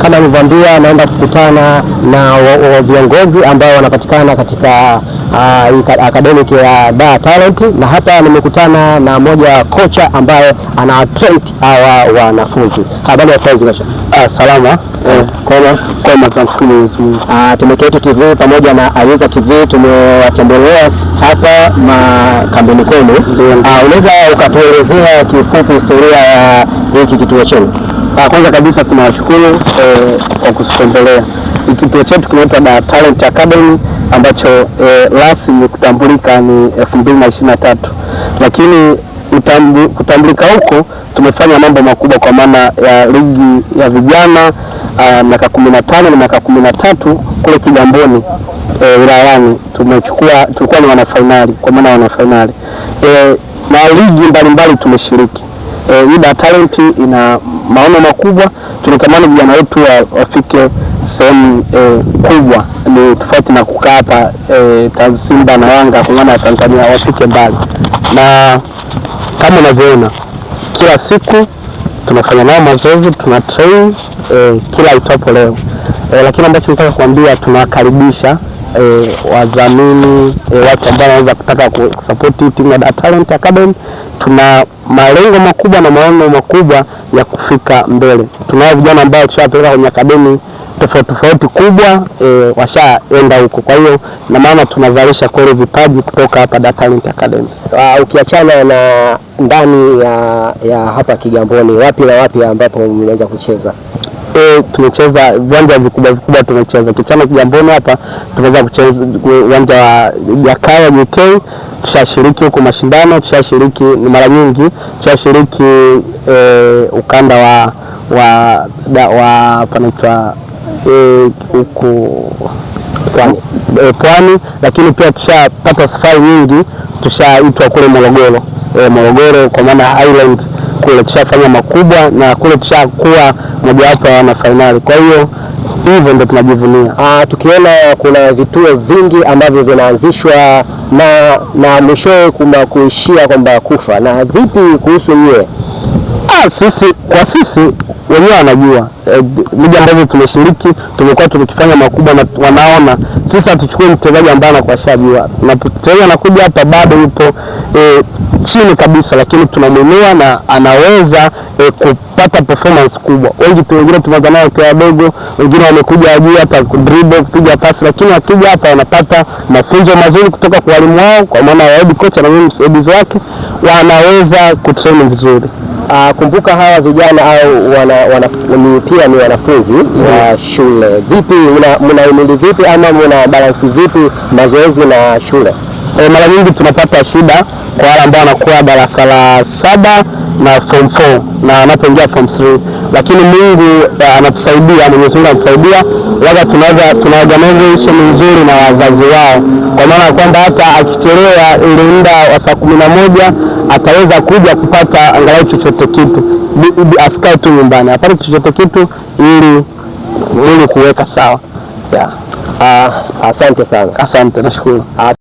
Kama nilivyoambia, naenda kukutana na viongozi ambao wanapatikana katika academic ya Dar Talent, na hapa nimekutana na mmoja wa kocha ambaye ana train hawa wanafunzi. Habari ya saizi, kocha? Ah, salama. Kwema, kwema, tunamshukuru Mwenyezi Mungu. Temeke Yetu TV pamoja na Ayiza TV tumewatembelea hapa makambini kwenu. Unaweza ukatuelezea kiufupi historia ya hiki kituo chenu? Kwanza kabisa tunawashukuru kwa kututembelea. Kituo chetu kinaitwa Dar Talent Academy ambacho rasmi kutambulika ni 2023, lakini kutambulika huko tumefanya mambo makubwa kwa maana ya ligi ya vijana miaka 15 na miaka 13 kule Kigamboni wilayani tumechukua, tulikuwa ni wanafainali kwa maana wanafainali na ligi mbalimbali tumeshiriki. Hii Dar Talent ina maono makubwa, tunatamani vijana wetu wafike sehemu kubwa, ni tofauti na kukaa hapa Simba na Yanga kwa maana ya Tanzania, wafike mbali, na kama unavyoona kila siku tunafanya nao mazoezi, tuna train kila itwapo leo lakini ambacho nataka kuambia tunawakaribisha wadhamini watu ambao wanaweza kutaka kusupport timu ya Dar Talent Academy. Tuna malengo makubwa na maono makubwa ya kufika mbele. Tunao vijana ambao tushawapeleka kwenye academy tofauti tofauti kubwa washaenda huko. Kwa hiyo na maana tunazalisha kweli vipaji kutoka hapa Dar Talent Academy. Ukiachana na ndani ya hapa Kigamboni, wapi na wapi ambapo mnaweza kucheza? Tumecheza viwanja vikubwa vikubwa, tumecheza kichana Kigamboni hapa, tumeweza kucheza uwanja wa Jakaya JK, tushashiriki huko mashindano, tushashiriki ni mara nyingi, tushashiriki ukanda wa panaitwa huku Pwani. Pwani, lakini pia tushapata safari nyingi, tushaitwa kule Morogoro Morogoro kwa maana Island kule tushafanya makubwa na kule tushakuwa mojawapo ya wana fainali. Kwa hiyo hivyo ndio tunajivunia. Tukiona kuna vituo vingi ambavyo vinaanzishwa na mwishowe kuma kuishia kwamba kufa. Na vipi kuhusu nyie? Sisi kwa sisi wenyewe wanajua ligi ambazo tumeshiriki tumekuwa tukifanya makubwa na wanaona sisi hatuchukui mchezaji ambaye anakuwa ashajua, na mchezaji anakuja hapa bado yupo chini kabisa, lakini tunamuinua na anaweza kupata performance kubwa. Wengi tu wengine tumeanza nao wakiwa wadogo, wengine wamekuja wajui hata kudribble, kupiga pasi, lakini wakija hapa wanapata mafunzo mazuri kutoka kwa walimu wao, kwa maana ya head coach na mimi msaidizi wake, wanaweza kutrain vizuri. Kumbuka hawa vijana au pia ni wanafunzi wa shule. Vipi mnahimili vipi ama mna balance vipi mazoezi na shule? Mara nyingi tunapata shida kwa wale ambao wanakuwa darasa la 7 na form 4 na wanapoingia form 3, lakini Mungu anatusaidia, Mwenyezi Mungu anatusaidia, labda tunaweza tuna organization nzuri na wazazi wao, kwa maana kwamba hata akichelewa ile muda wa saa 11 ataweza kuja kupata angalau chochote kitu, asikae tu nyumbani, apate chochote kitu ili kuweka sawa, yeah. Asante sana. Asante, nashukuru.